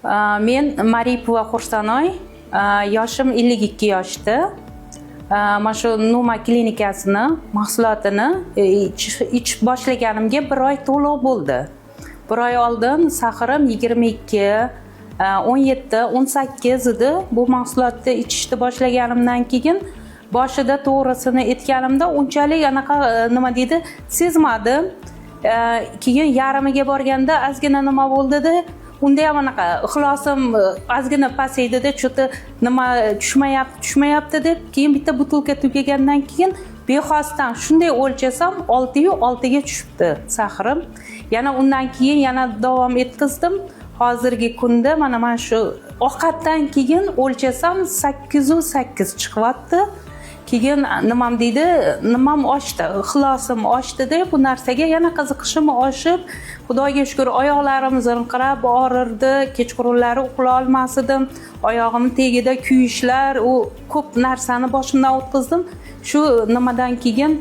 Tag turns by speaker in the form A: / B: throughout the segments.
A: Men Maripova Xursanoy, yoshim 52 yoshda. Mana shu Numa klinikasini mahsulotini ichib boshlaganimga bir oy to'liq bo'ldi. Bir oy oldin сахар im 22, 17, 18 edi. Bu mahsulotni ichishni boshlaganimdan keyin boshida, to'g'risini aytganimda, unchalik anaqa nima deydi, sezmadim. Keyin yarmiga borganda ozgina nima bo'ldida, unda ham anaqa ixlosim ozgina pasaydida, что-то nima tushmayapti, tushmayapti deb. Keyin bitta butilka tugagandan keyin bexosdan shunday o'lchasam, 6,6 ga tushibdi сахар im. Yana undan keyin yana davom etkazdim. Hozirgi kunda mana shu ovqatdan keyin o'lchasam, 8,8 chiqyapti. Keyin nimam deydi, nimam oshdi, ixlosim oshdida, bu narsaga yana qiziqishim oshib, Xudoga shukur, oyoqlarim zirqirab og'rirdi, kechqurunlari uxlay olmas edim, oyog'im tagida kuyishlar, u ko'p narsani boshimdan o'tkazdim. Shu nimadan keyin,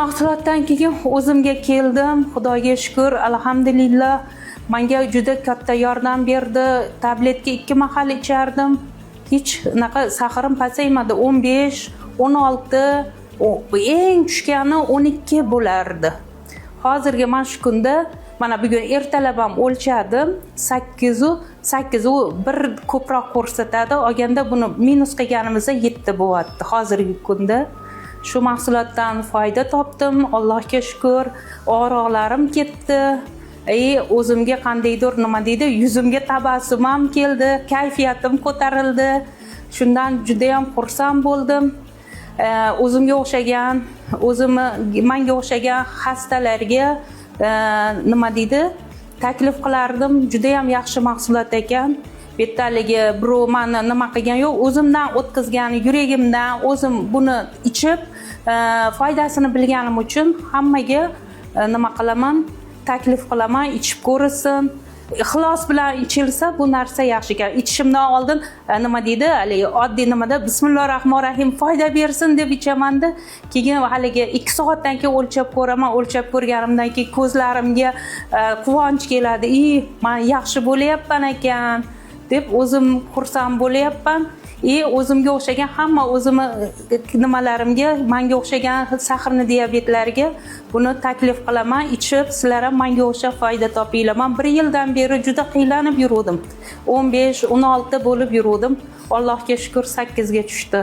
A: mahsulotdan keyin o'zimga keldim, Xudoga shukur, alhamdulillah. Manga juda katta yordam berdi. Tabletka ikki mahal ichardim, hech unaqa сахар im pasaymadi, 15, 16, eng tushgani 12 bo'lardi. Hozirgi mana shu kunda, mana bugun ertalab ham o'lchadim, 8,8. U bir ko'proq ko'rsatadi, olganda buni minus qilganimizda 7 bo'lyapti. Hozirgi kunda shu mahsulotdan foyda topdim, Allohga shukur, og'riqlarim ketdi и o'zimga qandaydir, nima deydi, yuzimga tabassum ham keldi, kayfiyatim ko'tarildi. Shundan judayam xursand bo'ldim. O'zimga o'xshagan, o'zimni, manga o'xshagan xastalarga nima deydi, taklif qilardim. Judayam yaxshi mahsulot ekan. Bu yerda haligi birov mani nima qilgani yo'q, o'zimdan o'tkazgan, yuragimdan o'zim buni ichib foydasini bilganim uchun hammaga nima qilaman, taklif qilaman, ichib ko'rsin. Ixlos bilan ichilsa, bu narsa yaxshi ekan. Ichishimdan oldin nima deydi, haligi oddiy nimada, "Bismillohi rohmanir rohim, foyda bersin" deb ichamanda, keyin haligi 2 soatdan keyin o'lchab ko'raman. O'lchab ko'rganimdan keyin ko'zlarimga quvonch keladi и man yaxshi bo'lyapman ekan deb o'zim xursand bo'lyapman. И o'zimga o'xshagan hamma o'zimni nimalarimga, manga o'xshagan сахарный diabetlarga buni taklif qilaman: ichib, sizlar ham manga o'xshab foyda topinglar. Man bir yildan beri juda qiynalib yuruvdim, 15, 16 bo'lib yuruvdim. Allohga shukur, 8 ga tushdi.